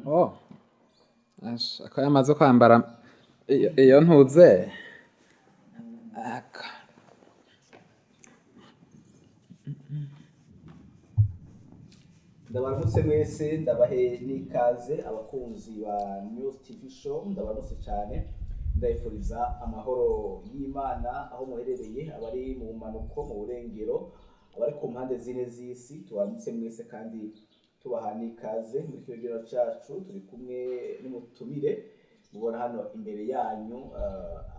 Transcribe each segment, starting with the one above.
Oh. Asha, ko yamaze kwambara iyo ntuze. Aka. Ndabaramutse mwese, ndabahe n'ikaze abakunzi ba News TV Show. Ndabaramutse cyane, ndabifuriza amahoro y'Imana aho muherereye, abari mu mpanuko, mu burengero, abari ku mpande zine z'isi. Tubaramutse mwese kandi tubaha n'ikaze muri kino kiganiro cyacu. Turi kumwe n'umutumire mubona hano imbere yanyu,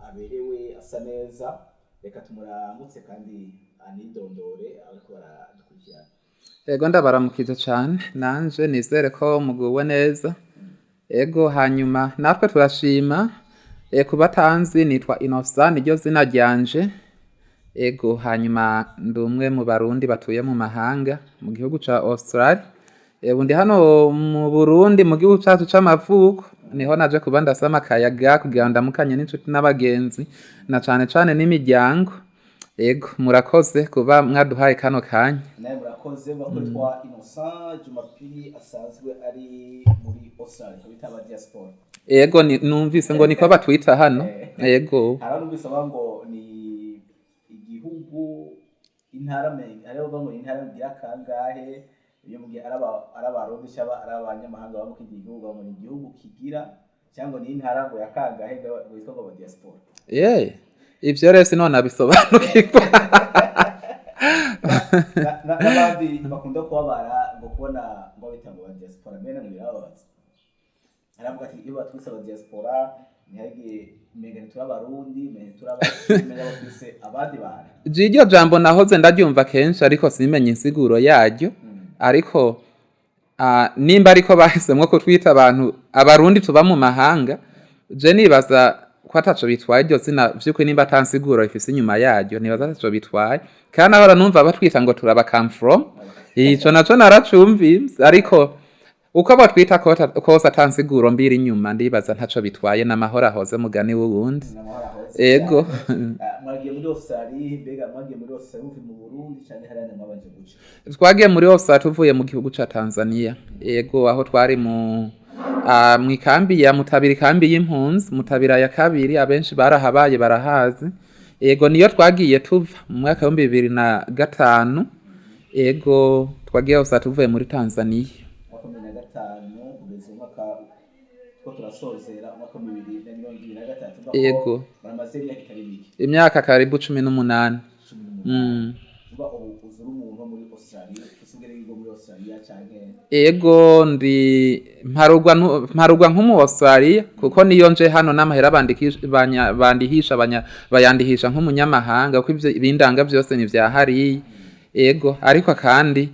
aberewe, asa neza. Reka tumuramutse kandi anidondore abariko baradukurikirana. Ego, ndabaramukije cane, nanje nizere ko muguwe neza. Ego, hanyuma natwe turashima. Kubatanzi nitwa Innocent, niryo zina ryanje. Ego, hanyuma ndi umwe mu Barundi batuye mu mahanga, mu gihugu ca Australia. Ubu ndi hano mu Burundi, mu gihugu cacu c'amavuko, niho naje kuba ndasama akayaga kugira ngo ndamukanye n'inshuti n'abagenzi na cane cane n'imiryango. Ego, murakoze kuba mwaduhaye kano kanya. Nawe murakoze. Murakoze. Twa Innocent Jumapili asanzwe ari muri Australia, bita aba diaspora. Ego, numvise ngo niko batwita hano. Ego. Hari aho numvise bavuga ngo ni igihugu, intara, hariho bavuga ngo ni intara igira kangahe, iyo mugihe ari Abarundi cyangwa ari abanyamahanga baba mu kindi gihugu, bavuga ngo ni igihugu kigira cyangwa ni intara ngo ya kangahe ngo yitwa ngo aba diaspora. Ye, ivyo rero sinonabisobanukirwa. N'abandi bakunda kubabara ngo kubona ngo bita ngo ba diaspora mbere ngo birababaza. Aravuga ati iyo batwise aba diaspora ntihagire umenga ntituri Abarundi, umenga ntituri abacu, umenga batwise abandi bantu. Je iryo jambo nahoze ndaryumva kenshi, ariko simenye insiguro yaryo. Ariko nimba ariko bahisemwo kutwita abantu Abarundi tuba mu mahanga, je nibaza ko ataco bitwaye iryo zina vy'ukuri. Nimba ata nsiguro rifise inyuma yaryo, nibaza ataco bitwaye. Kandi ahora numva batwita ngo turaba come from, ico naco naracumvise. Ariko uko batwita kose, ata nsiguro mbiri inyuma, ndibaza ntaco bitwaye. N'amahoro ahoze mugani w'uwundi. N'amahoro ahoze. Ego. Cyane. Mwagiye muri Australia, mbega mwagiye muri Australia muvuye mu Burundi cyane, hariya mwabanje guca? Twagiye muri Australia tuvuye mu gihugu ca Tanzania. Ego, aho twari mu mw'ikambi ya Mutabira, ikambi y'impunzi Mutabira ya kabiri, abenshi barahabaye barahazi. Ego, niyo twagiye tuva mu mwaka wa 2005. Ego, twagiye Australia tuvuye muri Tanzania. Umwaka wa 2005 kugeza umwaka two turasozera, umwaka wa 2023, urumva ko baramaze imyaka itari mike. Imyaka karibu 18. 18. Uba ubu uzura umuntu wo muri Australia, ufise ubwenegihugu muri Australia canke? Ego, ndi mparugwa nk'umu Australia, kuko niyo nje hano n'amahera bandihisha bayandihisha nk'umunyamahanga, kuko ivyo ibindanga vyose ni vya hariya. Ego, ariko kandi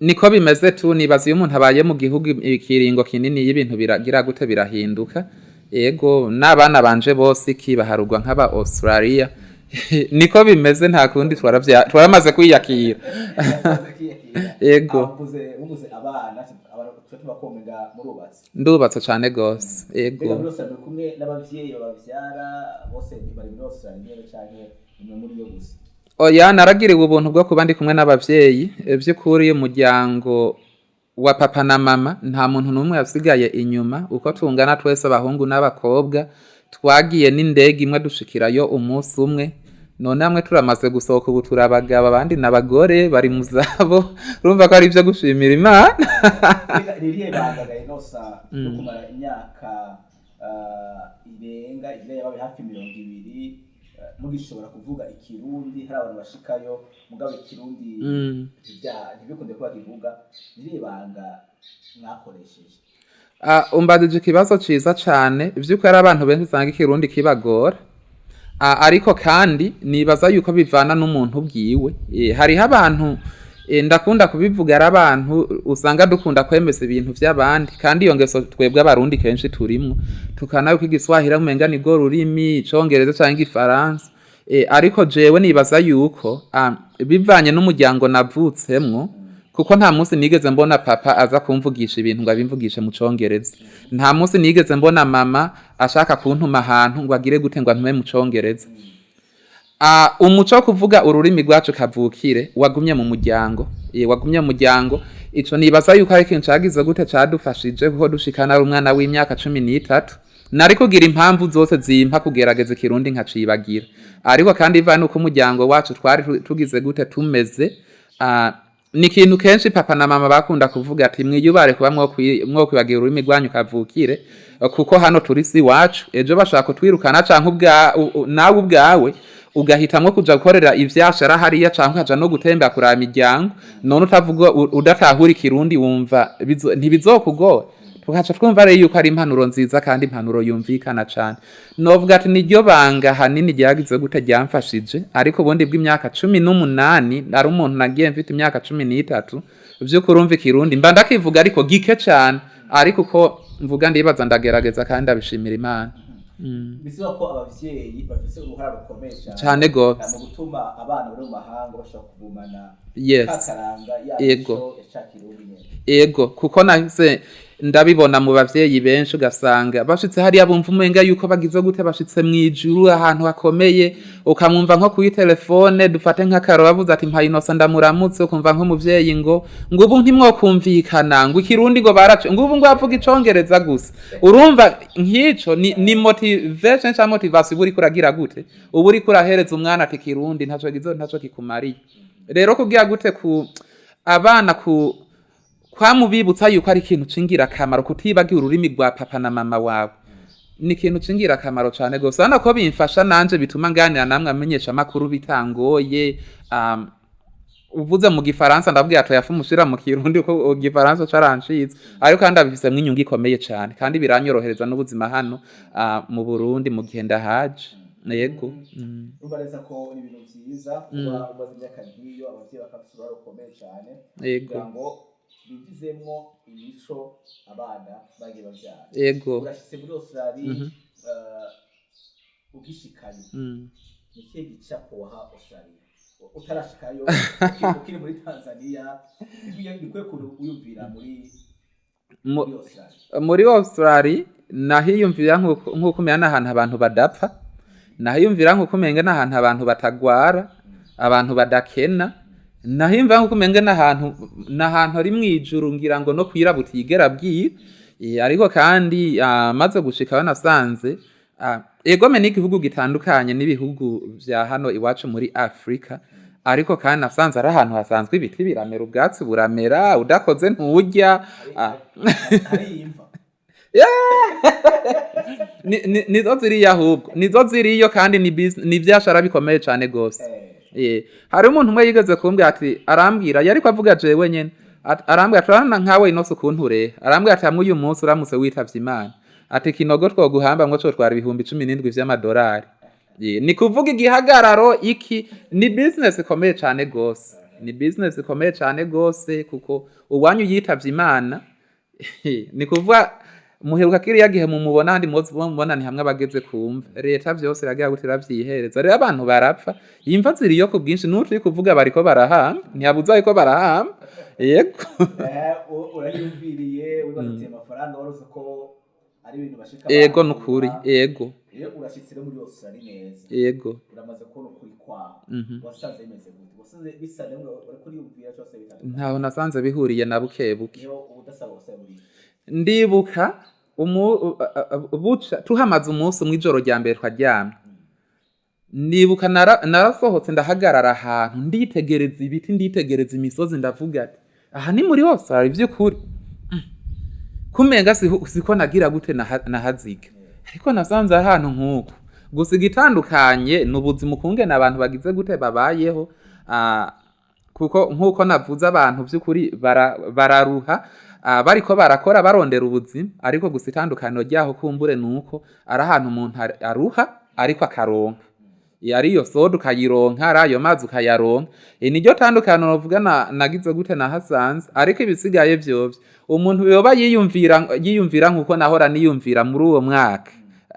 niko bimeze tu. Nibaza iyo umuntu abaye mu gihugu ikiringo kinini y'ibintu biragira gute, birahinduka. Ego, n'abana banje bose iki baharugwa nk'aba Australia. Niko bimeze, nta kundi, twaramaze kwiyakira. Yamaze kwiyakira. Ego. Muvuze abana, tuba tubakomega murubatse? Ndubatse cane gose, ego. Mbega muri Australia muri kumwe n'abavyeyi babavyara bose, bari muri Australia nyene canke nimwe muri yo gusa? Oya, naragiriwe ubuntu bwo kuba ndi kumwe n'abavyeyi. Vy'ukuri umuryango wa papa na mama nta muntu n'umwe yasigaye inyuma. Uko tungana twese, abahungu n'abakobwa, twagiye n'indege imwe, dushikirayo umunsi umwe. None hamwe turamaze gusohoka, ubu turabagabo, abandi n'abagore bari mu zabo. Urumva ko ari ivyo gushimira Imana. Mbega ni irihe banga ga Innocent yo kumara imyaka irenga igira yabaye hafi 20 mugishobora kuvuga Ikirundi? Hari abantu bashikayo mugabo Ikirundi ntibikunde ko bakivuga. Ni irihe banga mwakoresheje? Umbajije ikibazo ciza cane. Vy'ukuri hari abantu benshi usanga Ikirundi kibagora. Ariko kandi nibaza yuko bivana n'umuntu bwiwe. Hariho abantu, ndakunda kubivuga, ari abantu usanga dukunda kwemeza ibintu vy'abandi, kandi iyo ngeso twebwe Abarundi kenshi turimwo, tukana yuko Igiswahili umenga nirwo rurimi, Icongereza canke Igifaransa. Ariko jewe nibaza yuko bivanye n'umuryango navutsemwo, kuko nta munsi nigeze mbona papa aza kumvugisha ibintu ngo abimvugishe mu Congereza, nta munsi nigeze mbona mama ashaka kuntuma ahantu ngo agire gute ngo antume mu Congereza. Umuco wo kuvuga ururimi rwacu kavukire wagumye mu muryango. Wagumye mu muryango. Ico nibaza yuko ari ikintu cagize gute, cadufashije, kuko dushikana ari umwana w'imyaka 13, nari kugira impamvu zose zimpa kugerageza Ikirundi nkacibagira. Ariko kandi iva nuko umuryango wacu twari tugize gute, tumeze, ni ikintu kenshi papa na mama bakunda kuvuga ati: "Mwiyubare kuba mwokwibagira ururimi rwanyu kavukire, kuko hano turi si iwacu. Ejo bashaka kutwirukana, canke nawe ubwawe ugahitamwo kuja gukorera ivyashara hariya, canke ukaja no gutembera kuraba imiryango, none utavuga, udatahura Ikirundi, wumva ntibizokugora?" Tukaca twumva rero yuko ari impanuro nziza kandi impanuro yumvikana cane. Novuga ati niryo banga hanini ryagize gute, ryamfashije. Ariko ubundi bw'imyaka 18, ari umuntu nagiye mfite imyaka 13, vy'ukuri urumva Ikirundi mba ndakivuga ariko gike cane. Ariko uko mvuga, ndibaza ndagerageza kandi ndabishimira Imana. Bisaba ko abavyeyi bafise uruhara rukomeye cyane Cane gose. mu gutuma abana bari mu mahanga bashobora kugumana kakaranga ya mico ya ca Kirundi nyene. Ego, kuko nahise ndabibona mu bavyeyi benshi, ugasanga bashitse hariya bumva umenga yuko bagize gute, bashitse mw'ijuru, ahantu hakomeye. Ukamwumva nko kuri telefone, dufate nk'akaro, bavuze ati: "Mpaye Inosa ndamuramutse", ukumva nk'umuvyeyi ngo ubu ntimwokumvikana, ngo Ikirundi ngo barace, ngo ubu ngo avuga Icongereza gusa. Urumva nk'ico ni motivation canke motivation uba uriko uragira gute, uba uriko urahereza umwana ati Ikirundi ntaco gizo, ntaco kikumariye. Rero kugira gute, ku abana, ku kwamubibutsa yuko ari ikintu c'ingirakamaro kutibagira ururimi rwa papa na mama wawe, ni ikintu c'ingirakamaro cane gose. Urabona ko bimfasha nanje, bituma nganira namwe amenyesha amakuru bitangoye. Uvuze mu Gifaransa, ndabwira ati yafu mushira mu Kirundi, kuko Igifaransa carancitse. Ariko kandi abifisemwo inyungu ikomeye cane, kandi biranyorohereza n'ubuzima hano mu Burundi mu gihe ndahaje. Yego. Urumva neza ko ni ibintu vyiza kuba umaze imyaka nk'iyo, abavyeyi bakafise uruhara rukomeye cyane kugira ngo binjizemwo imico abana bagiye bavyara. Urashitse muri Australia, ugishikayo, ni ikihe gicapo waha Australia utarashikayo, ukiri muri Tanzania? Nikwiye kuntu wiyumvira muri muri Australia? Muri Australia nahiyumvira nkuko umenga n'ahantu abantu badapfa, nahiyumvira nkuko umenga n'ahantu abantu batagwara, abantu badakena, nahiyumvira nkuko umenga n'ahantu ari mw'ijuru, ngira ngo no kwira butigera bwira. Ariko kandi maze gushikayo nasanze egome n'igihugu gitandukanye n'ibihugu vya hano iwacu muri Afrika. Ariko kandi nasanze ari ahantu hasanzwe ibiti biramera, ubwatsi buramera, udakoze nturya. Hari imva. Nizo ziriyo, ahubwo nizo ziriyo, kandi ni ivyashara bikomeye cane gose. Hari umuntu umwe yigeze kumbwira ati, arambwira, yariko avuga jewe nyene, arambwira ati: "Urabona nkawe Inose ukuntu ureha", arambwira ati: "Hamwe uyu munsi uramutse witavye Imana", ati "kinogo twoguhamba ngo cotwara 17,000 vy'amadolari". Ni kuvuga igihagararo iki ni business ikomeye cane gose, ni business ikomeye cane gose, kuko uwanyu yitavye Imana, ni kuvuga muheruka kiriya gihe mumubona, handi muzi mubona ni hamwe abageze kumva leta vyose iragira gute, iravyihereza. Rero abantu barapfa, imva ziriyo ku bwinshi, n'uturi kuvuga bariko barahamba, ntiyabuza ariko barahamba, yego. Urayumviriye wibaza ati amafaranga waruzi ko ari ibintu bashika Ego. bahanura. Nukuri, ego. Rero urashitse rero muri Australia neza, uramaze kubona ukuri kwaho. Wasanze bimeze gute? Wasanze bisa namwe uriko uriyumvira cyose bitandukanye? Ntaho nasanze bihuriye na buke buke. Niyo ubudasaba gusa buri Ndibuka buca tuhamaze umunsi umwe, ijoro rya mbere twaryamye, ndibuka narasohotse ndahagarara ahantu, nditegereza ibiti, nditegereza imisozi, ndavuga ati: "Aha ni muri Australia vy'ukuri?" Kumenga siko nagira gute, nahaziga, ariko nasanze ahantu nk'uku gusa. Igitandukanye ni ubuzima, ukungene abantu bagize gute, babayeho, kuko nk'uko navuze, abantu by'ukuri bararuha, bariko barakora barondera ubuzima. Ariko gusa itandukaniro ryaho kumbure nuko ari ahantu umuntu aruha ariko akaronka. Iyo ari iyo soda ukayironka, ari ayo mazi ukayaronka. Niryo tandukaniro novuga nagize gute, nahasanze. Ariko ibisigaye vyovyo, umuntu yoba yiyumvira nkuko nahora niyumvira muri uwo mwaka,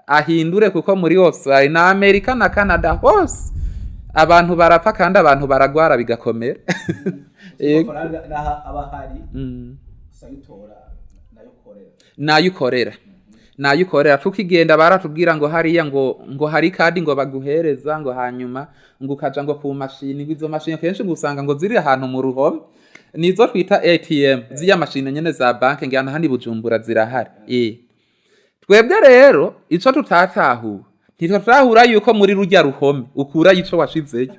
ahindure, kuko muri Australia na Amerika na Canada hose abantu barapfa kandi abantu baragwara bigakomera. Yego. Amafaranga naho aba ahari, usanga utora nayo ukorera. Nayo ukorera, nayo ukorera. Tukigenda baratubwira ngo hariya ngo hari kadi ngo baguhereza, ngo hanyuma ngo ukaja ngo ku mashini, ngo izo mashini kenshi ngo usanga ngo ziri ahantu mu ruhome. Nizo twita ATM, z'iya mashine nyene za banke, ngira hano i Bujumbura zirahari. Twebwe rero ico tutatahura, ntitutahura yuko muri rurya ruhome ukurayo ico washizeyo.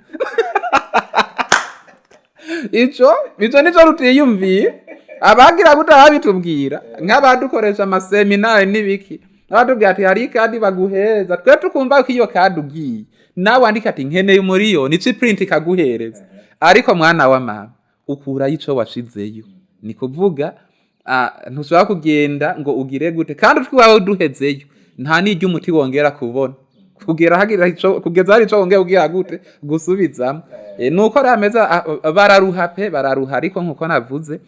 Ico nico rutiyumviye. Abagira gute babitubwira, nk'abadukoresha amaseminari n'ibiki, abatubwira ati hari ikadi baguhereza, twe tukumva ko iyo kadi ugiye nawe wandika ati nkeneye umuriyoni, ici print ikaguhereza. Ariko mwana wa mama, ukurayo ico washizeyo. Ni kuvuga ntushobora kugenda ngo ugire gute, kandi utwiwawe duhezeyo, nta n'iryo umuti wongera kubona kugera hagira ico, kugeza hari ico wongera kugira gute gusubizamo. Nuko rero ameza bararuha pe, bararuha. Ariko nkuko navuze,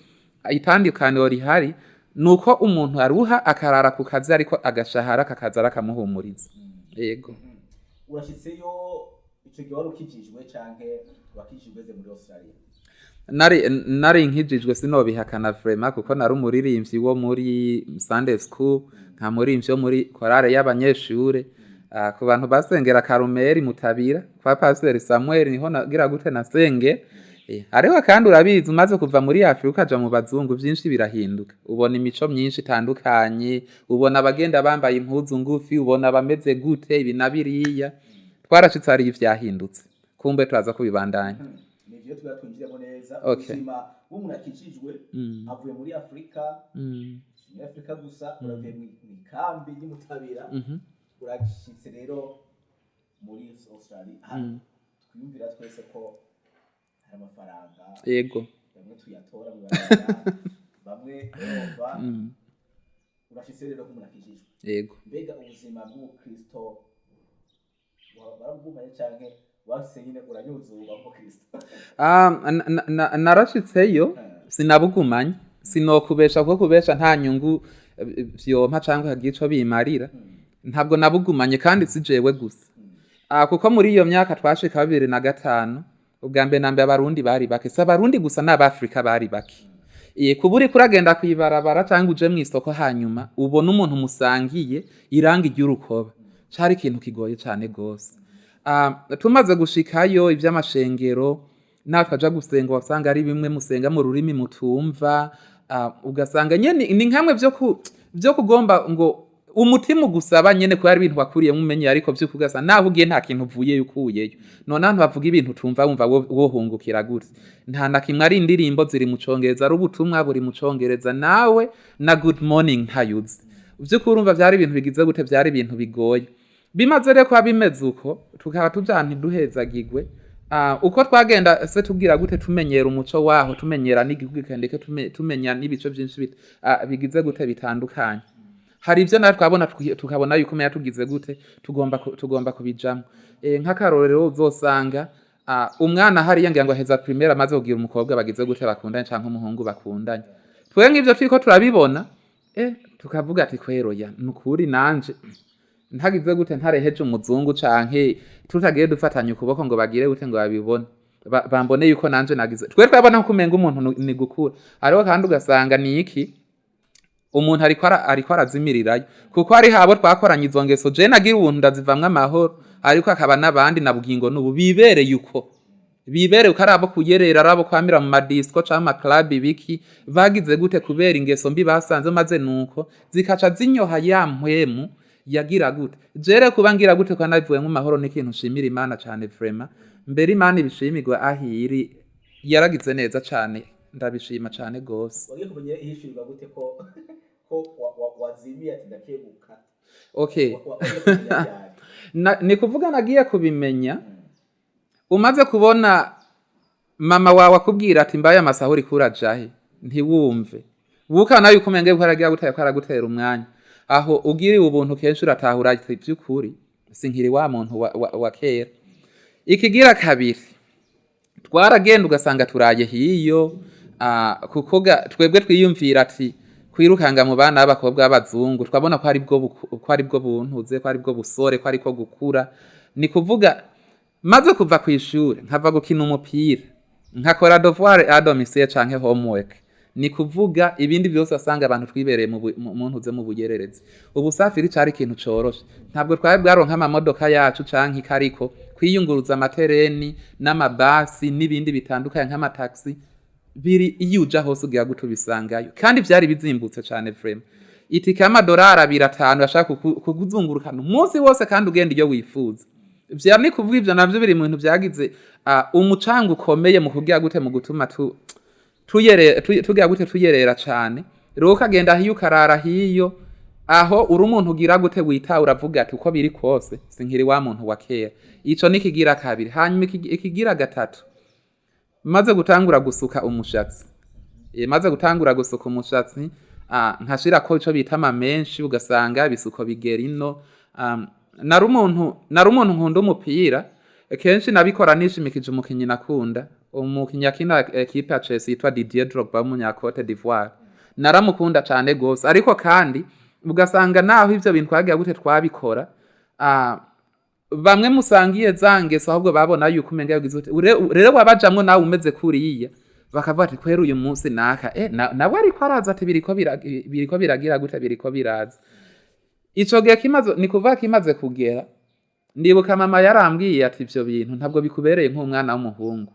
itandukaniro rihari nuko umuntu aruha akarara ku kazi, ariko agashahara kakaza arakamuhumuriza. Yego. Urashitseyo, ico gihe wari ukijijwe canke wakijijwe ugeze muri Australia? Nari nkijijwe, sinobihakana vraiment, kuko nari umuririmbyi wo muri Sunday school, nka muririmbyi wo muri korale y'abanyeshure. Ku bantu basengera Karumeri Mutabira kwa Pasteur Samuel, niho nagira gute nasenge. Ariko kandi urabizi, umaze kuva muri Afrika ukaja mu bazungu, vyinshi birahinduka. Ubona imico myinshi itandukanye, ubona abagenda bambaye impuzu ngufi, ubona bameze gute, ibi na biriya. Twarashitse hariyo ivyahindutse, kumbe turaza kubibandanya. Ni ivyo tuba twinjiremo neza. Ubuzima bw'umuntu akijijwe, avuye muri Afurika, si muri Afurika gusa, uravuye mw'ikambi y'Imutabira, urashitse rero muri Australia. Hano twiyumvira twese ko hari amafaranga, bamwe tuyatora mw'ibarabara, bamwe urumva. Urashitse rero nk'umuntu akijijwe, mbega ubuzima bw'ubukristo barabwumanye canke washitse nyine uranyuzurwa nk'umukristo? Narashitseyo sinabugumanye, sinokubesha, kuko kubesha nta nyungu vyompa canke hagira ico bimarira. Ntabwo nabugumanye, kandi si jewe gusa. Kuko muri iyo myaka twashika 2005, ubwa mbere na mbere Abarundi bari bake. Si Abarundi gusa, n'Abafrika bari bake. Kuba uriko uragenda kw'ibarabara canke uje mw'isoko, hanyuma ubona umuntu musangiye irangi ry'urukoba, cari ikintu kigoye cane gose. Tumaze gushikayo, ivy'amashengero natwe aja gusenga, wasanga ari bimwe musenga mu rurimi mutumva. Ugasanga nyene ni nkamwe vyo kugomba ngo umutima ugusaba nyene, kubera ari ibintu wakuriyemwo umenye, ariko vy'ukuri ugasanga naho ugiye nta kintu uvuyeyo ukuyeyo. None abantu bavuga ibintu utumva, wumva wohungukira gute? Nta na kimwe, ari indirimbo ziri mu Congereza, ari ubutumwa buri mu Congereza, nawe na good morning ntayuzi. Vy'ukuri urumva vyari ibintu bigize gute, vyari ibintu bigoye. Bimaze rero kuba bimeze uko, tukaba tuja ntiduhezagigwe. Uko twagenda se tubwira gute, tumenyera umuco waho, tumenyera n'igihugu, kandike tumenya n'ibice byinshi bigize gute bitandukanye. Hari ivyo natwe twabona tukabona yuko umenya tugize gute, tugomba kubijamwo. Nk'akarorero, uzosanga umwana hariya ngira ngo aheza primaire amaze kugira umukobwa bagize gute bakundanye, canke umuhungu bakundanye. Twe nk'ivyo turiko turabibona, tukavuga ati kweroya nukuri nanje ntagize gute, ntareheje umuzungu canke tutagiye dufatanya ukuboko ngo bagire gute ngo babibone, bambone yuko nanje nagize. Twe twabona ko umenga umuntu ni gukura, ariko kandi ugasanga ni iki, umuntu ariko arazimirirayo, kuko hari habo twakoranye izo ngeso. Je nagira ubuntu ndazivamwo amahoro, ariko akaba n'abandi na bugingo n'ubu bibereye uko, bibereye uko, ari abo kuyerera, ari abo kwamira mu madisco canke ama club ibiki, bagize gute kubera ingeso mbi basanze, maze nuko zikaca zinyoha ya mpwemu yagira gute. Jere kuba ngira gute ko nabivuyemo amahoro, n'ikintu nshimira Imana cane vraiment. Mbere Imana ibishimirwa ahiri, yaragize neza cane, ndabishima cane gose. Wagiye kumenya ihishurirwa gute ko wazimiye ati ndakebuka? Wagiye kumenya ryari? Ni kuvuga nagiye kubimenya umaze kubona mama wawe akubwira ati mbaye amasaha uriko urajahe, ntiwumve buka nawe yuko umenge ko aragira gute, ko aragutera umwanya. Aho ugiriwe ubuntu kenshi uratahura ati vy'ukuri sinkiri wa muntu wa kera. Ikigira kabiri, twaragenda ugasanga turaye hiyo, kuko twebwe twiyumvira ati kwirukanga mu bana b'abakobwa b'abazungu, twabona ko aribwo ko aribwo buntuze, ko aribwo busore, ko ariko gukura. Ni kuvuga maze kuva kw'ishure nkava gukina umupira, nkakora devoir à domicile canke homework, ni kuvuga ibindi byose wasanga abantu twibereye mu ntuze mu buyererezi. Ubusafiri cari ikintu coroshe, ntabwo twari bwaronka amamodoka yacu canke ikariko kwiyunguruza, amatereni n'amabasi n'ibindi bitandukanye nk'amataxi. Biri iyo uja hose ugira gute, ubisangayo, kandi vyari bizimbutse cane vraiment. Itike y'amadolari 2, 5 yashaka kukuzungurukana umunsi wose kandi ugenda iyo wifuza. Vya ni kuvuga ivyo navyo biri mu bintu vyagize umucanga ukomeye mu kugira gute, mu gutuma tu tuyere tugira gute, tuyerera cane. Rero ukagenda hiyo, ukarara hiyo, aho uri umuntu ugira gute, wita uravuga ati uko biri kose sinkiri wa muntu wa kera. Ico ni ikigira kabiri. Hanyuma ikigira gatatu, maze gutangura gusuka umushatsi, maze gutangura gusuka umushatsi, nkashirako ico bita amamenshi, ugasanga ibisuko bigera ino. Nari umuntu nkunda umupira. Kenshi nabikora nishimikije umukinyi nakunda, umukinyi akina ekipe ya Chelsea yitwa Didier Drogba w'umunya Cote d'Ivoire. Naramukunda cane gose. Ariko kandi ugasanga naho ivyo bintu twagira gute, twabikora, bamwe musangiye za ngeso ahubwo babona yuko umenga yagize ute. Rero wabajamwo nawe umeze kuriya, bakavuga ati kwera uyu munsi naka nawe ariko araza, ati biriko biragira gute, biriko biraza. Ico gihe kimaze, ni kuvuga kimaze kugera, ndibuka mama yarambwiye ati ivyo bintu ntabwo bikubereye nk'umwana w'umuhungu.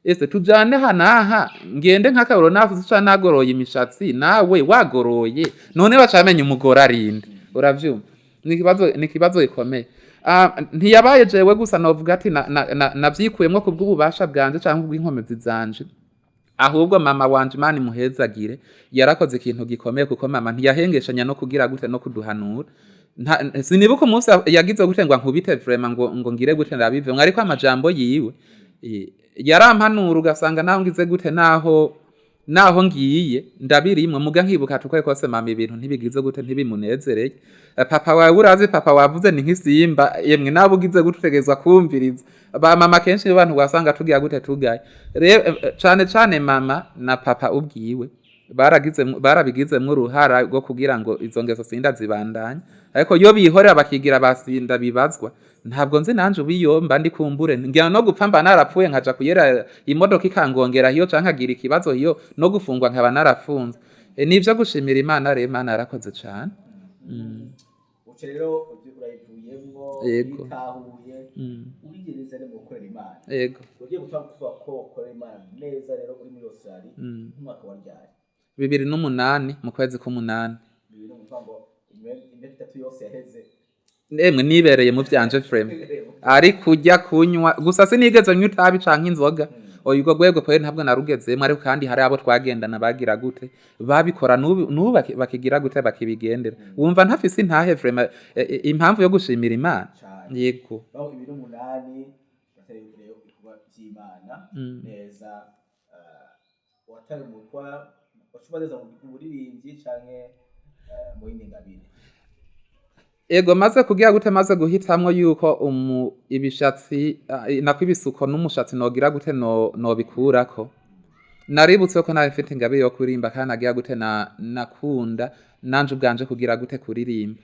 Ese tujane hanaha, ngende nk'akaroro, navuze uca nagoroye imishatsi, nawe wagoroye, none bacamenya umugore arinde? Uravyumva, ni ikibazo gikomeye. Ntiyabaye jewe gusa novuga ati navyikuyemwo kubw'ububasha bwanje canke kubw'inkomezi zanje. Ahubwo mama wanje, Imana imuhezagire, yarakoze ikintu gikomeye, kuko mama ntiyahengeshanya no kugira gute, no kuduhanura. Sinibuka umunsi yagize gute ngo ankubite vraiment, ngo ngire gute ndabivemwo, ariko amajambo yiwe yarampanura, ugasanga naho ngize gute, naho ngiye ndabirimwe, muga nkibuka ati uko kose mama ibintu ntibigize gute, ntibimunezereye. Papa wawe urazi, papa wavuze ni nk'isimba yemwe, nawe ugize gute utegerezwa kumviriza. Ba mama kenshi abantu wasanga tugira gute, tugaye. Rero cane cane mama na papa ubwiwe barabigizemwo uruhara rwo kugira ngo izo ngeso sinda zibandanye. Ariko iyo bihorera bakigira basinda bibazwa, ntabwo nzi nanje ubiyomba ndi kumbure ngira no gupfa mba narapfuye, nkaja kuyera imodoka ikangongera hiyo, canke nkagira ikibazo hiyo, no gufungwa nkaba narafunzwe. Nivyo gushimira Imana rero, Imana yarakoze cane. Uca rero urayivuyemwo, witahuye, urigereza mu gukorera Imana. Ugiye gutanga kuvuga ko ukorera Imana neza rero uri muri Australia, nk'umwaka wa ryari? 2008, mu kwezi k'umunani. Bibiri, ni ukuvuga ngo imyaka 3 yose yaheze. Emwe, nibereye mu vyanje vraiment, ari kurya, kunywa gusa. Sinigeze nywa itabi canke inzoga. Oya, urwo rwego kweri ntabwo narugezemwo. Ariko kandi hari abo twagendana bagira gute, babikora, n'ubu bakigira gute, bakibigendera. Wumva ntafise intahe vraiment, impamvu yo gushimira Imana. Cane. Yego. Aho 2008 watari rero ibikorwa by'Imana neza, watari mu gukora wacuba neza mu buririmbyi canke mu yindi ngabire? Ego, maze kugira gute, maze guhitamwo yuko ibishatsi, nako ibisuko n'umushatsi nogira gute, no nobikurako, naributse ko nari mfite ingabire yo kuririmba, kandi nagira gute, na nakunda nanje ubwanje kugira gute, kuririmba.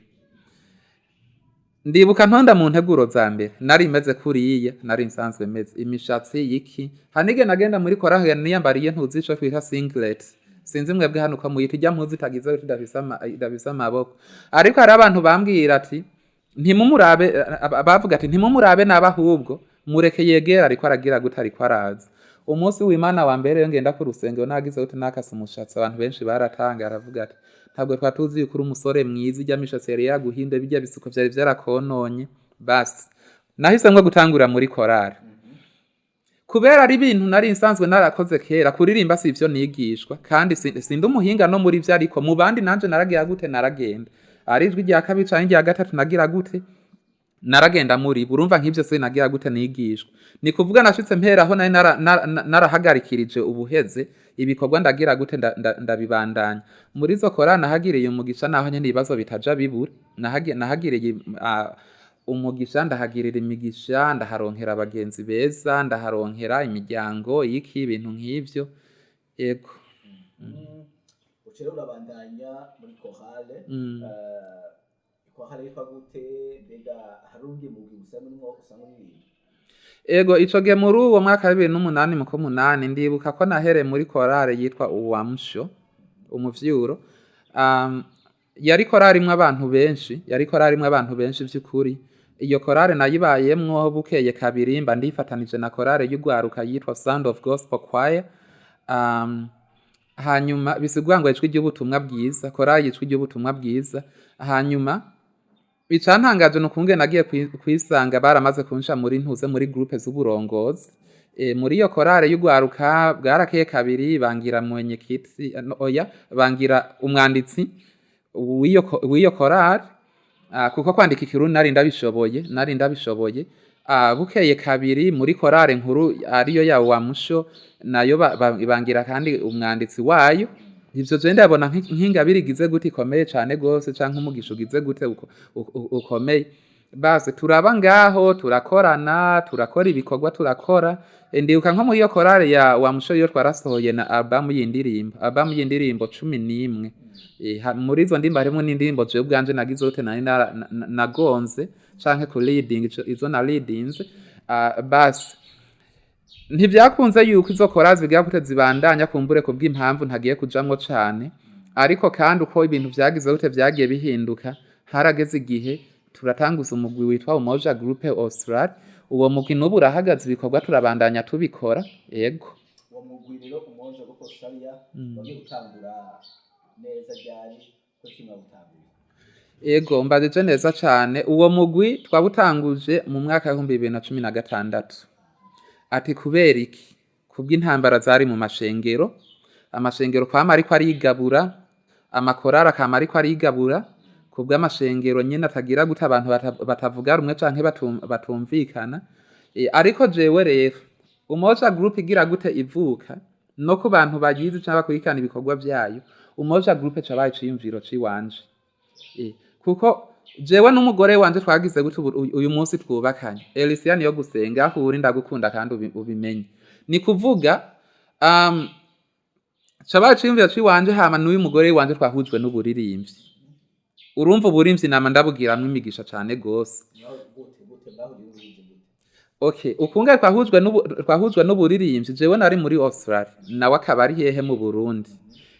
Ndibuka ntonda mu nteguro za mbere nari meze kuriya nari nsanzwe meze, imishatsi yiki hanige. Nagenda muri korali niyambariye ntuzi ico twita singlet, sinzi mwebwe hano uko muyita, ijya mpuzu itagize idafise amaboko. Ariko hari abantu bambwira ati ntimumurabe, bavuga ati ntimumurabe nabe, ahubwo mureke yegera, ariko aragira gute, ariko araza. Umunsi w'Imana wa mbere yo ngenda ku rusengero nagize gute, nakase umushatsi, abantu benshi baratanga, aravuga ati ntabwo twari tuzi yuko uri umusore mwiza, ijya mishatsi yari yaguhinde, bijya bisuko vyari vyarakononye. Basi nahisemwo gutangura muri korali kubera ari ibintu nari nsanzwe narakoze kera. Kuririmba si ivyo nigishwa, kandi sindi umuhinga no muri vyo, ariko mu bandi nanje naragira gute, naragenda ari ijwi rya kabiri canke irya gatatu, nagira gute, naragenda muri bo. Urumva nk'ivyo sinagira gute, nigishwa. Ni kuvuga nashitse mperaho nari narahagarikirije ubuheze ibikorwa, ndagira gute, ndabibandanya muri izo korali. Nahagiriye umugisha, naho nyene ibibazo bitaja bibura. Nahagiriye umugisha, ndahagirira imigisha, ndaharonkera abagenzi beza, ndaharonkera imiryango iki, ibintu nk'ivyo, yego. Uca rero urabandanya muri chorale. Chorale yitwa gute? Mbega hari urundi mugwi usanga urimwo, usanga uririmba? Ego, ico gihe muri uwo mwaka wa 2008 mu k'umunani, ndibuka ko nahereye muri korale yitwa Uwamsho, umuvyuro. Yari korale imwe abantu benshi, yari korale imwe abantu benshi vy'ukuri. Iyo korale nayibayemwo, bukeye kabiri mba ndifatanije na korale y'ugwaruka yitwa Sound of Gospel Choir. Hanyuma bisigura ngo ijwi ry'ubutumwa bwiza, korali ijwi ry'ubutumwa bwiza. Hanyuma icantangaje ni ukungene nagiye kwisanga baramaze kunsha muri ntuze muri groupe z'uburongozi. Muri iyo korale y'ugwaruka bwarakeye kabiri bangira mwenyekiti, no, oya, bangira umwanditsi w'iyo korale, kuko kwandika ikirundi nari ndabishoboye. Bukeye kabiri muri korale nkuru ariyo ya Wamusho nayo bangira kandi umwanditsi wayo. Ivyo je ndabona nk'ingabire igize gute ikomeye cane gose, canke umugisha ugize gute ukomeye. Base turaba ngaho, turakorana, turakora ibikorwa, turakora. Ndibuka nko muri iyo korale ya Wamusho yo twarasohoye na album y'indirimbo 11. Muri izo ndirimbo harimwo n'indirimbo jewe ubwanje nagize gute nari nagonze canke ku leading izo na leadinze. Basi ntivyakunze yuko izo korali zigira gute zibandanya, kumbure kubw'impamvu ntagiye kujamwo cane. Ariko kandi uko ibintu vyagize gute vyagiye bihinduka, harageze igihe turatanguza umugwi witwa Umoja Groupe Austral. Uwo mugwi n'ubu urahagaze, ibikorwa turabandanya tubikora, yego. Uwo mugwi rero Umoja Groupe Australia wagiye gutangura neza ryari, ko kimwe gutanguye? Ego, mbajije neza cane. Uwo mugwi twawutanguje mu mwaka w'2016. Ati kubera iki? Kubw'intambara zari mu mashengero, amashengero kwama ariko arigabura, amakorari akama ariko arigabura, kubw'amashengero nyene atagira gute abantu batavuga rumwe canke batumvikana. Ariko jewe rero Umoja Group igira gute ivuka, no ku bantu bayizi canke bakurikirana ibikorwa vyayo, Umoja Group cabaye iciyumviro ciwanje. Kuko jewe n'umugore wanje twagize gute uyu munsi twubakanye, Elisia niyo gusenga, aho uri ndagukunda kandi ubimenye. Ni kuvuga cabaye iciyumviro ciwanje, hama n'uyu mugore wanje twahujwe n'uburirimbyi. Urumva uburimvyi nama ndabugiramwo imigisha cane gose. Gute gute mwahuriye n'ubuhinzi gute? Okay, ukunge twahujwe n'uburirimbyi, jewe nari muri Australia, nawe akaba ari hehe? Mu Burundi.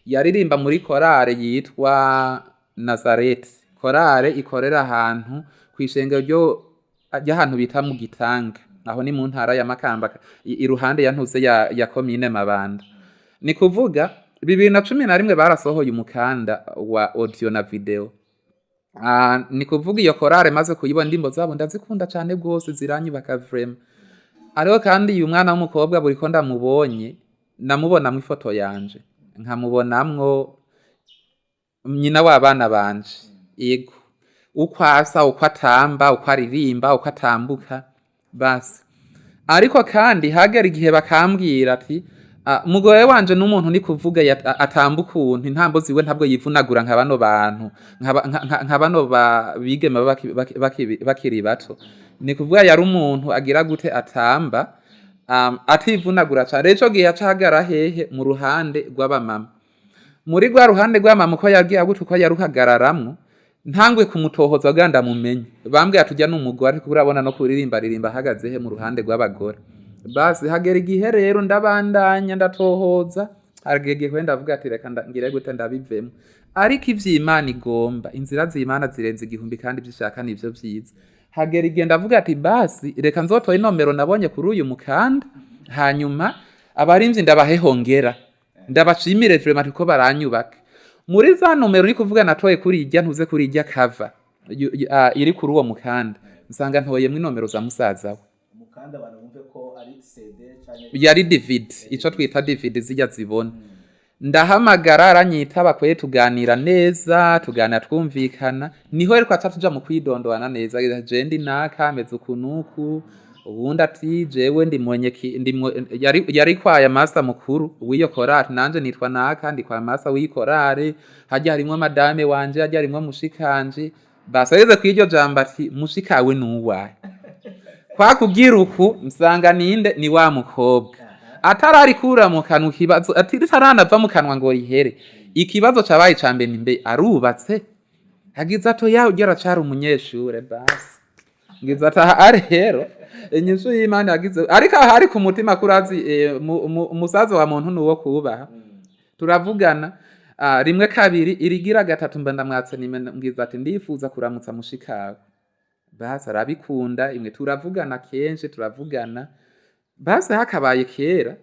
Yaririmba muri korale yitwa Nazareth, korale ikorera ahantu kw'ishengero ryo ry'ahantu bita mu Gitanga, aho ni mu ntara ya Makamba, iruhande ya ntuze ya komine Mabanda. Ni kuvuga 2011 barasohoye umukanda wa audio na video. Ni kuvuga iyo korale maze kuyibona, indirimbo zabo ndazikunda cane gose, ziranyubaka vraiment. Ariko kandi uyu mwana w'umukobwa buriko ndamubonye, namubonamwo ifoto yanje, nkamubonamwo nyina w'abana banje. Yego, uko asa, uko atamba, uko aririmba, uko atambuka, basi. Ariko kandi hagera igihe bakambwira ati mugore wanje n'umuntu ni kuvuga atamba ukuntu intambo ziwe ntabwo yivunagura nka bano bantu, nka bano bigeme baba bakiri bato. Ni kuvuga yari umuntu agira gute atamba ativunagura cane. Rero ico gihe aca ahagarara hehe? Mu ruhande rw'abamama. Muri rwa ruhande rw'abamama uko yagiye gute, uko yaruhagararamwo, ntangwe kumutohoza kugira ndamumenye. Bambwiye ati urya n'umugore, ariko urabona no kuririmba aririmba ahagaze he? Mu ruhande rw'abagore. Basi hagera igihe rero ndabandanya ndatohoza, hagera igihe ndavuga ati reka ngire gute ndabivemo. Ariko ivy'Imana igomba, inzira z'Imana zirenze igihumbi kandi ivyo ishaka nivyo vyiza. Hagera igihe ndavuga ati basi reka nzotoye inomero nabonye kuri uyu mukanda, hanyuma abarimvyi ndabahe hongera ndabashimire vraiment kuko baranyubaka. Muri za nomero uri kuvuga natoye kuri irya ntuze kuri irya cover iri kuri uwo mukanda, nsanga ntoyemwo inomero za musaza we. Umukanda abantu bumve ko ari CD canke? Yari DVD, ico twita DVD zirya zibona. Ndahamagara, aranyitaba kwe, tuganira neza, tuganira twumvikana. Niho rero twaca tuja mu kwidondorana neza: je ndi naka, meze uku nuku. Ubundi ati jewe ndi mwenyeki, ndi yari kwaya master mukuru w'iyo korali, nanje nitwa naka, ndi kwa master w'iyi korali, harya harimwo madame wanje, harya harimwo mushikanje. Basi ageze kw'iryo jambo ati mushikawe nuwahe? Kwakubwira uku nsanga ninde? Ni wa mukobwa atararikura mu kanwa ikibazo, ati ritaranava mu kanwa ngo rihere, ikibazo cabaye ca mbere ni mbe arubatse? Agize ato yawe ujya aracari umunyeshure. Basi ngize ati aha rero inyishu y'Imana yagize, ariko aha ari ku mutima kurazi umusaza wa muntu nuwo kubaha. Turavugana rimwe, kabiri, irigira gatatu mba ndamwatse nime, ngize ati ndifuza kuramutsa mushikawe. Basi arabikunda, imwe turavugana kenshi, turavugana. Basi hakabaye kera.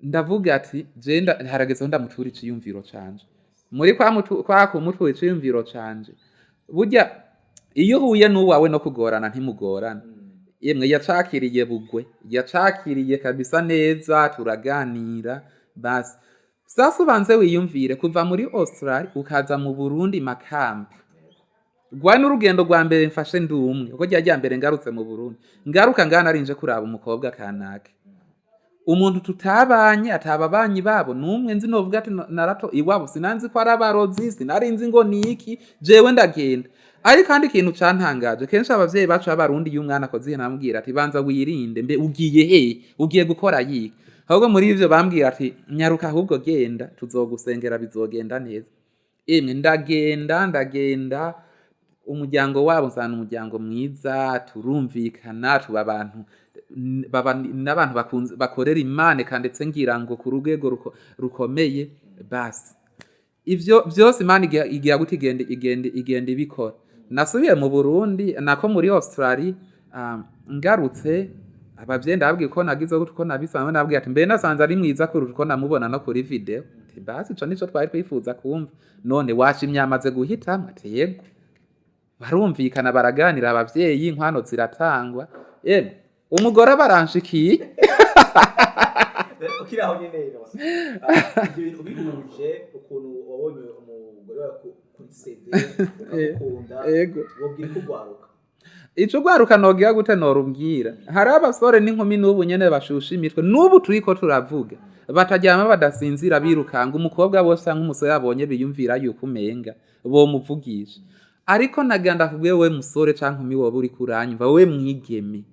Ndavuga ati je harageze aho ndamutura iciyumviro canje. Muri kwa kumutura iciyumviro canje, burya iyo uhuye n'uwawe no kugorana ntimugorana. Yemwe, yacakiriye bugwe, yacakiriye kabisa neza, turaganira. Basi sasa ubanze wiyumvire kuva muri Australia ukaza mu Burundi, Makamba. Rwari n'urugendo rwa mbere mfashe ndi umwe, kuko rya mbere ngarutse mu Burundi, ngaruka ngana narinje kuraba umukobwa kanaka, umuntu tutabanye, ataba abanyi babo numwe nzi. Novuga ati narato iwabo sinanzi ko ari abarozi, sinari nzi ngo ni iki. Jewe ndagenda. Ariko kandi ikintu cantangaje, kenshi abavyeyi bacu b'Abarundi, iyo umwana akoze ikintu bamubwira ati: "Banza wirinde, mbe ugiye hehe, ugiye gukora yiki?" Ahubwo muri ivyo bambwira ati: "Nyaruka ahubwo genda, tuzogusengera, bizogenda neza." Emwe, ndagenda, ndagenda umuryango wabo, nsanga umuryango mwiza, turumvikana, tuba abantu baba n'abantu bakunze bakorera Imana, eka ndetse ngira ngo ku rwego rukomeye. Basi ivyo vyose Imana igira gute, igenda igenda igenda ibikora. Nasubiye mu Burundi, nako muri Australia, ngarutse abavyeyi ndababwiye ko nagize gute, uko nabisanzwe nababwiye ati: "Mbe nasanze ari mwiza kuruta uko namubona no kuri video." Ati: "Basi ico nico twari twifuza kumva. None washimye, amaze guhitamwo?" Ati: "Yego." Barumvikana, baraganira abavyeyi, inkwano ziratangwa, emwe umugore baranshikiye. Ukiri aho nyene rero, ibyo bintu ubihuje, ukuntu wabonye umugore wawe kuri CD ukamukunda, wobwira ko ugwaruka? Ico ugwaruka nogira gute, norubwira, hari abasore n'inkumi n'ubu nyene bashusha imitwe, n'ubu turiko turavuga, bataryama, badasinzira, birukanga umukobwa bose canke umusore abonye, biyumvira yuko umenga bomuvugisha. Ariko naganda kubwiye, we musore canke nkumi woba uriko uranyumva, wewe mwigeme,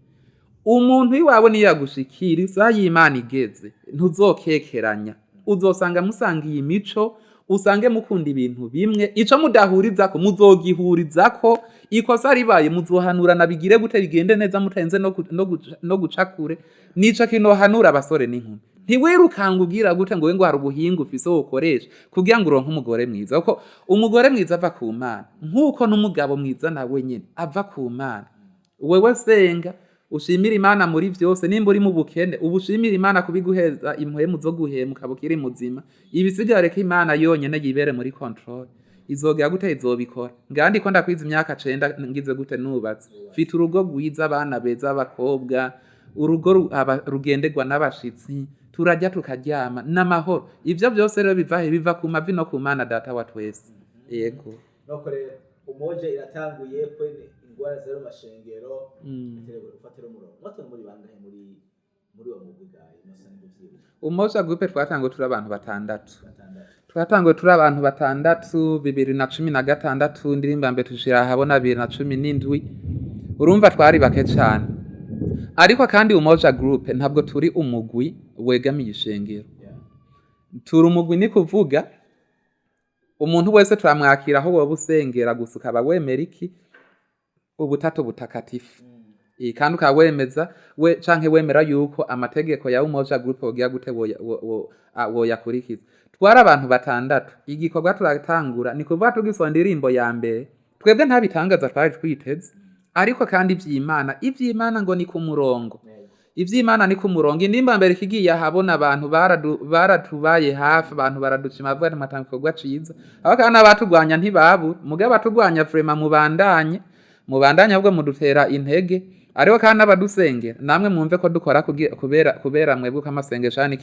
umuntu iwawe niyagushikira, isaha y'Imana igeze, ntuzokekeranya, uzosanga musangiye imico, usange mukunda ibintu bimwe. Ico mudahurizako muzogihurizako. Ikosa ribaye muzohanurana, bigire gute, bigende neza, mutarenze no guca kure. Nico kinohanura abasore n'inkumi: ntiwirukanga ubwira gute ngo we ngo hari ubuhinga ufise wokoresha kugira ngo uronke umugore mwiza, kuko umugore mwiza ava ku Mana, nk'uko n'umugabo mwiza nawe nyene ava ku Mana. Wewe senga, ushimire Imana muri vyose. Nimba uri mu bukene, uba ushimire Imana kubiguheza impwemu zo guhema, ukaba ukiri muzima. Ibisigaye reka Imana yonyene yibere muri control, izogera gute, izobikora. Ngandi ko ndakwiza imyaka 9 ngize gute, nubatse, mfite urugo rwiza, abana beza b'abakobwa, urugo rugenderwa n'abashitsi, turarya tukaryama n'amahoro. Ivyo vyose rero biva he? Biva ku mavi no ku Mana Data wa twese. Yego. Nuko rero Umoja iratanguye kwene, ingwara zero mu mashengero. Ufatire umurongo mwatowe muri bangahe muri uwo mugwi gahe nosa n'ibyo? Umoja Group twatanguye turi abantu batandatu. Batandatu. Twatanguye turi abantu batandatu 2016, indirimbo ya mbere tushira ahabona 2017. Urumva twari bake cane. Ariko kandi Umoja Group ntabwo turi umugwi wegamiye ishengero. Turi umugwi, ni kuvuga umuntu wese turamwakira, aho woba usengera gusa ukaba wemera iki, Ubutatu Butakatifu. Kandi ukaba wemeza we canke wemera yuko amategeko ya Umoja Group wogira gute, woyakurikiza. Twari abantu batandatu, igikorwa turatangura. Ni kuvuga tugisoma indirimbo ya mbere, twebwe nta bitangaza twari twiteze. Ariko kandi ivy'Imana ngo ni ku murongo. Ivy'Imana ni ku murongo. Indirimbo ya mbere ikigiye ahabona, abantu baratubaye hafi, abantu baradushima, bavuga ati: "Mwatanga igikorwa ciza." Aho kandi abatugwanya ntibabura, mugabo abatugwanya vraiment mubandanye, mubandanye, ahubwo mudutera intege. Ariko kandi n'abadusengera namwe mwumve ko dukora kubera mwebwe, ko amasengesho ni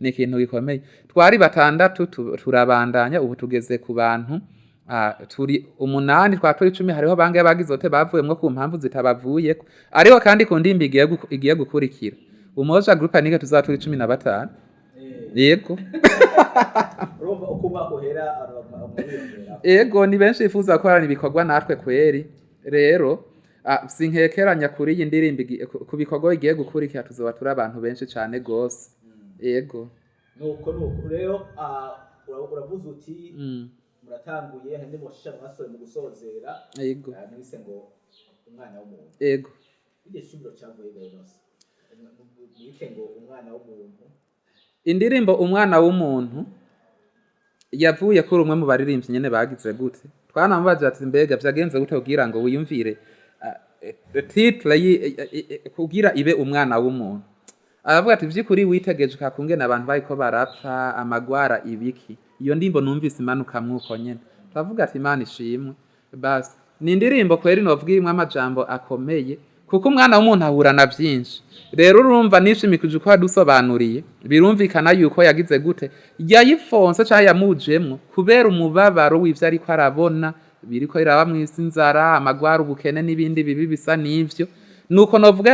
ikintu gikomeye. Twari batandatu, turabandanya, ubu tugeze ku bantu turi umunani. Twa turi 10, hariho bangahe bagize ote bavuyemwo ku mpamvu zitabavuyeko. Ariko kandi ku ndimbi igiye gukurikira Umoja Group nige tuzaba turi 15. Yego. Urumva uko umwaka uhera abantu baguma biyongera. Ego, ni benshi bifuza gukorana ibikorwa natwe kweri. Rero sinkekeranya kuri iyi ndirimbo ku bikorwa bigiye gukurikira tuzoba turi abantu benshi cane gose. Yego. Nuko rero uravuze uti muratanguye, hari n'umushisha mwasohoye mu gusozera. Yego. Mwise ngo Umwana w'umuntu. Yego. Iryo shingiro cyavuye rero mwite ngo Umwana w'umuntu? Indirimbo Umwana w'umuntu yavuye kuri umwe mu baririmbyi nyene bagize gute. Twanamubaje ati: "Mbega vyagenze gute kugira ngo wiyumvire titre kugira ibe Umwana w'umuntu?" Aravuga ati: "Vy'ukuri witegeje ukakungene abantu bariko barapfa, amagwara, ibiki." Iyo ndimbo numvise imanuka mwuko nyene, turavuga ati: "Imana ishimwe." Basi ni indirimbo kweri novuga irimwo amajambo akomeye, kuko umwana w'umuntu ahura na vyinshi. Rero urumva nishimikije uko yadusobanuriye, birumvikana yuko yagize gute, yayifonse canke yamujemwo kubera umubabaro w'ivyo ariko arabona biriko biraba mw'isi: inzara, amagwara, ubukene n'ibindi bibi bisa n'ivyo. Nuko novuga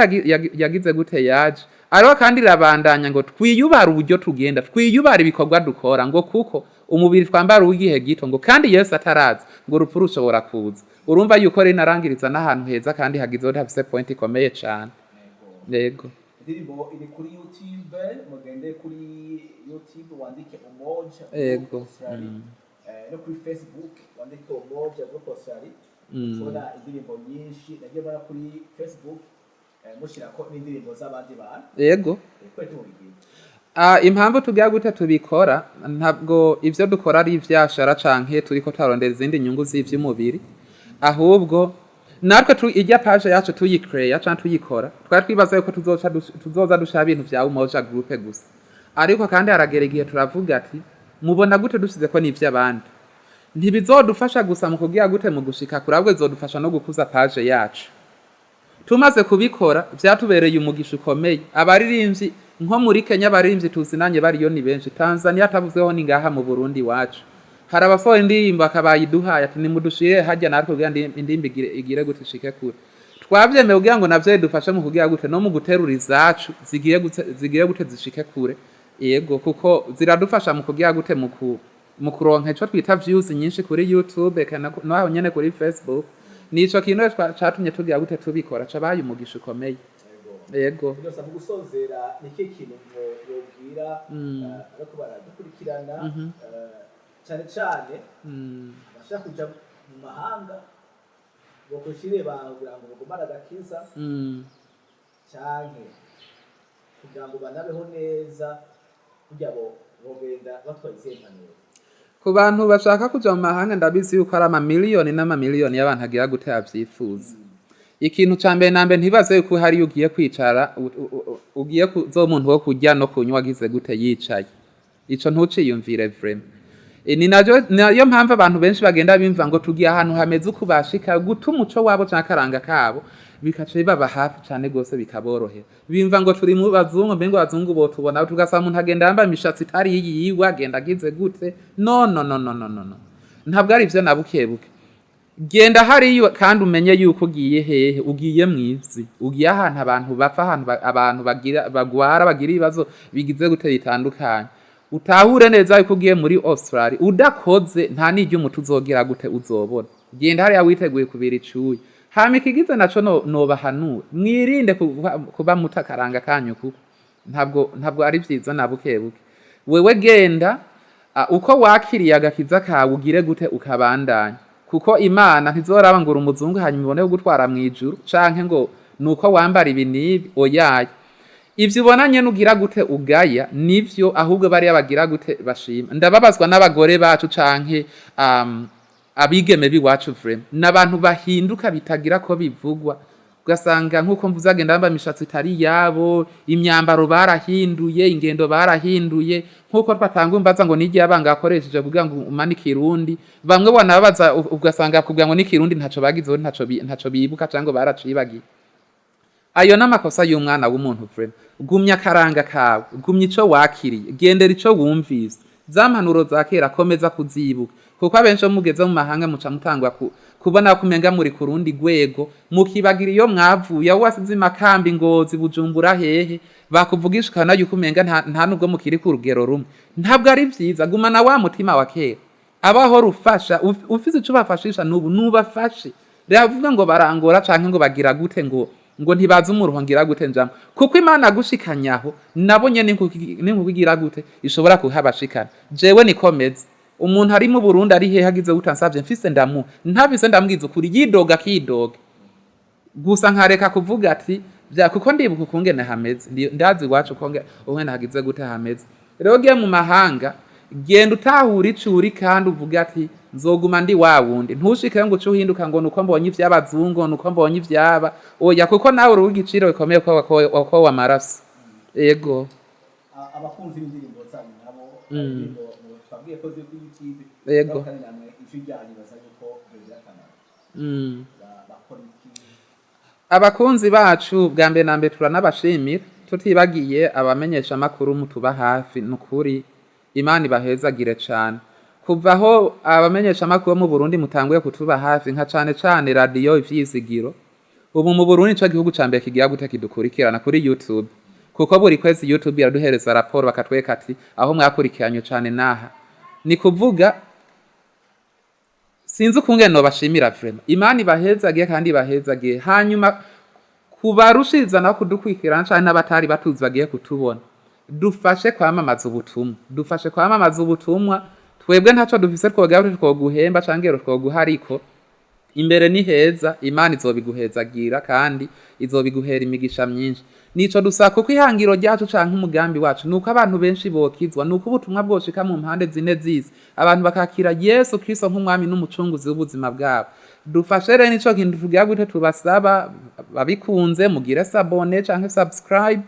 yagize gute, yaje. Ariko kandi irabandanya ngo twiyubare uburyo tugenda, twiyubare ibikorwa dukora, ngo kuko umubiri twambara uw'igihe gito, ngo kandi Yesu ataraza, ngo urupfu rushobora kuza. Urumva yuko rero inarangiriza n'ahantu heza kandi hagize hafise point ikomeye cane. Yego. Indirimbo iri kuri YouTube. Mugende kuri YouTube wandike Umoja Australia. No kuri Facebook wandike Umoja Group Australia, ubona indirimbo nyinshi. Nagiye mbona kuri Facebook mushyirako n'indirimbo z'abandi bantu. Kwe tumubigira? Impamvu tugira gute tubikora, ntabwo ivyo dukora ari ivyashara canke turiko turarondera izindi nyungu z'ivy'umubiri, ahubwo natwe irya page yacu tuyicreya canke tuyikora, twari twibaza yuko tuzoza dushira ibintu vya Umoja Group gusa. Ariko kandi haragera igihe turavuga ati: "Mubona gute dushizeko n'ivy'abandi? Ntibizodufasha gusa mu kugira gute, mu gushika kure, ahubwo bizodufasha no gukuza page yacu." Tumaze kubikora vyatubereye umugisha ukomeye. Abaririmbyi nko muri Kenya, abaririmbyi tuzinanye bariyo ni benshi, Tanzania atavuzeho, ni ngaha mu Burundi iwacu hari abasohora indirimbo akabayiduhaye ati: "Nimudushire hajya natwe kugira indirimbo igire gute, ishike kure." Twavyemeye kugira ngo navyo bidufashe mu kugira gute, no mu guterura izacu zigire gute, zishike kure. Yego, kuko ziradufasha mu kugira gute, mu kuronka ico twita views nyinshi kuri YouTube eka naho nyene kuri Facebook. Nico kintu rero catumye tugira gute, tubikora, cabaye umugisha ukomeye. Yego. Gusa mu gusozera, ni ikihe kintu wobwira ariko baradukurikirana, cyane cyane abashaka kuja mu mahanga, bokoshire ibanga kugira ngo bagumane agakiza, canke kugira ngo banabeho neza, kugira bo bogenda batwaye izihe mpanuro? Ku bantu bashaka kuja mu mahanga, ndabizi yuko ari amamiliyoni n'amamiliyoni y'abantu agira gute, avyifuza. Ikintu ca mbere na mbere, ntibaze yuko hariyo ugiye kwicara ugiye kuzoba umuntu wo kurya no kunywa agize gute, yicaye. Ico ntuciyumvire vraiment. Ni nayo mpamvu abantu benshi bagenda bimva ngo tugiye ahantu hameze uku, bashika guta umuco wabo canke akaranga kabo, bikaca bibaba hafi cane gose, bikaborohera. Bimva ngo turi mu bazungu, mbe ngo abazungu botubona, tugasanga umuntu agenda yambaye imishatsi itari iyiwe, agenda agize gute. No, no, no, no, no, no, no, ntabwo ari ivyo na buke buke. Genda hariyo kandi umenye yuko ugiye hehe. Ugiye mw'isi, ugiye ahantu abantu bapfa, ahantu abantu bagira bagwara, bagira ibibazo bigize gute, bitandukanye. Utahure neza yuko ugiye muri Australia, udakoze nta n'iryo umuti uzogira gute, uzobona. Genda hariya witeguye kubira icuya. Hama ikigize naco, no nobahanura, mwirinde kuba muta akaranga kanyu, kuko ntabwo ari vyiza na buke buke. Wewe genda uko wakiriye agakiza kawe, ugire gute, ukabandanya, kuko Imana ntizoraba ngo uri umuzungu hanyuma ibone kugutwara mw'ijuru, canke ngo nuko wambara ibi n'ibi. Oyaye, ivyo ubona nyene ugira gute, ugaya nivyo, ahubwo bariya bagira gute, bashima. Ndababazwa n'abagore bacu canke abigeme b'iwacu vraiment, n'abantu bahinduka bitagira ko bivugwa. Ugasanga nk'uko mvuze, agenda bambaye imishatsi itari iyabo, imyambaro barahinduye, ingendo barahinduye. Nk'uko twatanga imbaza ngo n'igihe abanga yakoresheje kugira ngo umanike irundi, bamwe banababaza ugasanga kugira ngo n'ikirundi ntaco bagizeho, ntaco bibuka cyangwa baracibagiye. Ayo n'amakosa y'umwana w'umuntu vraiment. Gumya akaranga kawe, gumya ico wakiriye, gendera ico wumvise. Za mpanuro za kera komeza kuzibuka, kuko abenshi iyo mugeze mu mahanga muca mutangwa kubona ko umenga muri ku rundi rwego, mukibagira iyo mwavuye, aho wasize imakambi, Ngozi, Bujumbura, hehe. Bakuvugisha ukabona yuko umenga nta nubwo mukiri ku rugero rumwe. Ntabwo ari vyiza. Gumana wa mutima wa kera, abaho rufasha ufise ico ubafashisha n'ubu nubafashe. Rero avuga ngo barangora canke ngo bagira gute, ngo ntibazi umuruho ngira gute njamwo, kuko Imana agushikanyaho nabo nyene n'inkuko igira gute, ishobora kuhabashikana. Jewe nikomeze, umuntu ari mu Burundi, ari hehe, agize gute, ansavye mfise ndamuha, ntabise ndambwiza ukuri, yidoga akidoga gusa, nkareka kuvuga ati bya, kuko ndibuka ukungene hameze. Ndazi iwacu uko ukungene hagize gute, hameze. Rero ugiye mu mahanga, genda utahura ico uri kandi uvuga ati: "Nzoguma ndi wa wundi." Ntushike ngo uce uhinduka ngo nuko mbonye ivy'abazungu, nuko mbonye ivyaba. Oya, kuko nawe uri igiciro gikomeye ko amaraso. Ego. Abakunzi b'indirimbo zanyu nabo, indirimbo twabwiye ko ziri kuri YouTube, kandi namwe ijwi ryanyu baza yuko bigira akamaro. Bakora iki? Abakunzi bacu, bwa mbere na mbere turanabashimira, tutibagiye abamenyesha amakuru mutuba hafi. Nukuri Imana ibahezagire cane. Kuva aho abamenyesha amakuru mu Burundi mutanguye kutuba hafi, nka cane cane radiyo Ivyizigiro, ubu mu Burundi nico gihugu ca mbere kigira gute, kidukurikirana kuri YouTube, kuko buri kwezi YouTube iraduhereza raporo, bakatwereka ati aho mwakurikiranye cane naha. Ni kuvuga sinzi ukungene nobashimira, vraiment Imana ibahezagiye kandi ibahezagiye. Hanyuma kubarushiriza naho kudukurikirana canke n'abatari batuzi bagiye kutubona, dufashe kwamamaza ubutumwa, dufashe kwamamaza ubutumwa. Twebwe ntaco dufise twogira twoguhemba canke ngero twoguha, ariko imbere ni heza, Imana izobiguhezagira kandi izobiguhera imigisha myinshi. Nico dusaba, kuko ihangiro ryacu canke umugambi wacu nuko abantu benshi bokizwa, nuko ubutumwa bwoshika mu mpande zine z'isi, abantu bakakira Yesu Kristo nk'umwami n'umucunguzi w'ubuzima bwabo. Dufashe rero, nico kintu tugira gute, tubasaba. Babikunze mugire s'abonner canke subscribe.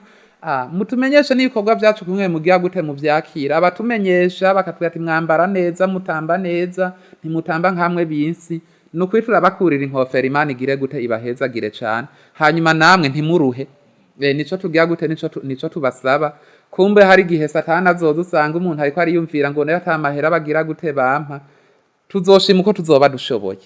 Mutumenyeshe n'ibikorwa byacu kumwe mugira gute muvyakira. Abatumenyesha bakatubwira ati mwambara neza, mutamba neza, ntimutamba nkamwe binsi. Nukuri turabakurira inkofero. Imana igire gute, ibahezagire cane. Hanyuma namwe ntimuruhe. Nico tugira gute, nico tubasaba. Kumbe hari igihe Satani azoza, usanga umuntu ariko ariyumvira ngo nayo atamahera bagira gute bampa. Tuzoshima uko tuzoba dushoboye,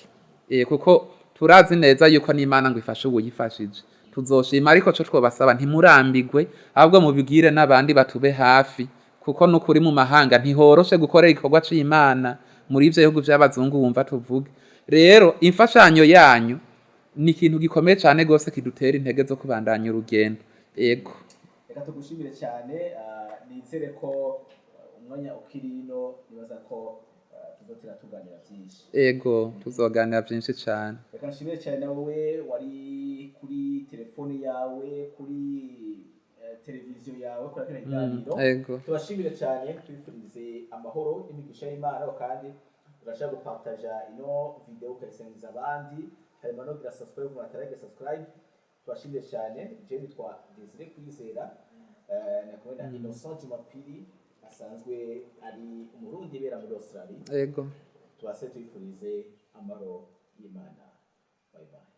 kuko turazi neza yuko n'Imana ngo ifashe uwuyifashije. Tuzoshima, ariko co twobasaba, ntimurambigwe, ahubwo mubibwire n'abandi batube hafi, kuko nukuri mu mahanga ntihoroshe gukorera igikorwa c'Imana muri ivyo bihugu vy'abazungu wumva tuvuge. Rero imfashanyo yanyu ni ikintu gikomeye cane gose kidutera intege zo kubandanya urugendo. Ego. Reka tugushimire cyane. Nizere ko umwanya ukiri ino, nibaza ko tuzotera tuganira byinshi. Ego, tuzoganira vyinshi cane. Reka nshimire cyane nawe wari kuri telefone yawe, kuri televiziyo yawe, kuri kino kiganiro. Tubashimire cyane, twifurize amahoro n'imigisha y'Imana. Kandi urashobora gupartaja ino video ukayisangiza abandi, hanyuma no gira subscribe umuntu ataragira subscribe. Tubashimire cyane. Je nitwa Desire Kwizera, na kumwe na Innocent Jumapili asanzwe ari Umurundi ibera muri Australia. Tubase tuyifurize amahoro y'Imana. Bye bye.